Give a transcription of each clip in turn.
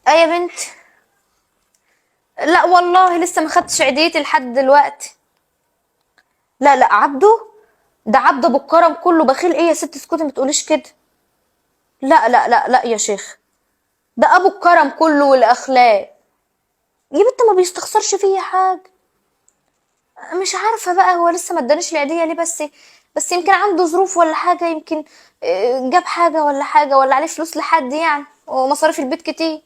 ايه يا بنت؟ لا والله لسه ما خدتش عيديتي لحد دلوقتي. لا لا، عبده ده عبده ابو الكرم كله بخيل. ايه يا ست اسكتي ما تقوليش كده. لا لا لا لا يا شيخ، ده ابو الكرم كله والاخلاق. يا بنت ما بيستخسرش فيا حاجة. مش عارفه بقى هو لسه ما ادانيش العيديه ليه، بس يمكن عنده ظروف ولا حاجه، يمكن جاب حاجة ولا حاجة، ولا عليه فلوس لحد يعني، ومصاريف البيت كتير.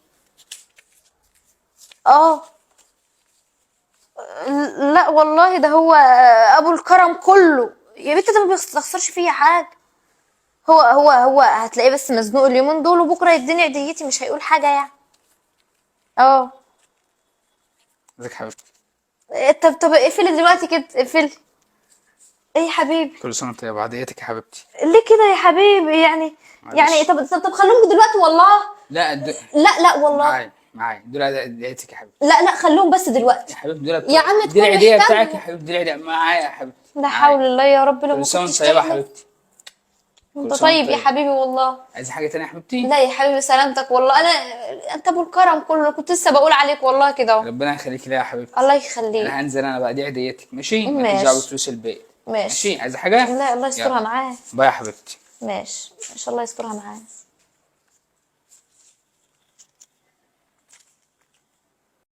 اه لا والله ده هو ابو الكرم كله يا بنت، ده ما بيستخسرش فيا حاجة. هو هتلاقيه بس مزنوق اليومين دول، وبكره يديني عيديتي، مش هيقول حاجة يعني. اه. ازيك يا حبيبتي؟ طب اقفلي دلوقتي كده، اقفلي. ايه يا حبيبي؟ كل سنة وانت طيبة، عاديتك يا حبيبتي. ليه كده يا حبيبي؟ يعني معلش. يعني طب خلوهم دلوقتي والله. لا لا لا والله. معايا دول عيديتك يا حبيبتي. لا لا خلوهم بس دلوقتي يا حبيبتي دول يا عم دي تكون العيدية محتاجهم. بتاعك يا حبيبتي، دي العيدية معايا يا حبيبتي. لا حول الله يا رب، لو ما كل سنة وانت كنتش طيبة يا تحلف. حبيبتي. انت كل سنة وانت طيب يا طيب. حبيبي والله. عايزة حاجة تانية يا حبيبتي؟ لا يا حبيبي سلامتك والله، انا انت ابو الكرم كله، كنت لسه بقول عليك والله كده اهو. ربنا يخليك ليا يا حبيبتي. الله يخليك. انا هنزل انا بقى، دي عيديتك ماشي؟ مالكيش ماشي. دعوة بفلوس البيت. ماشي. ماشي، عايزة حاجة؟ لا الله يسترها يلا. معاه. باي يا حبيبتي. ماشي ان شاء الله يسترها معاه.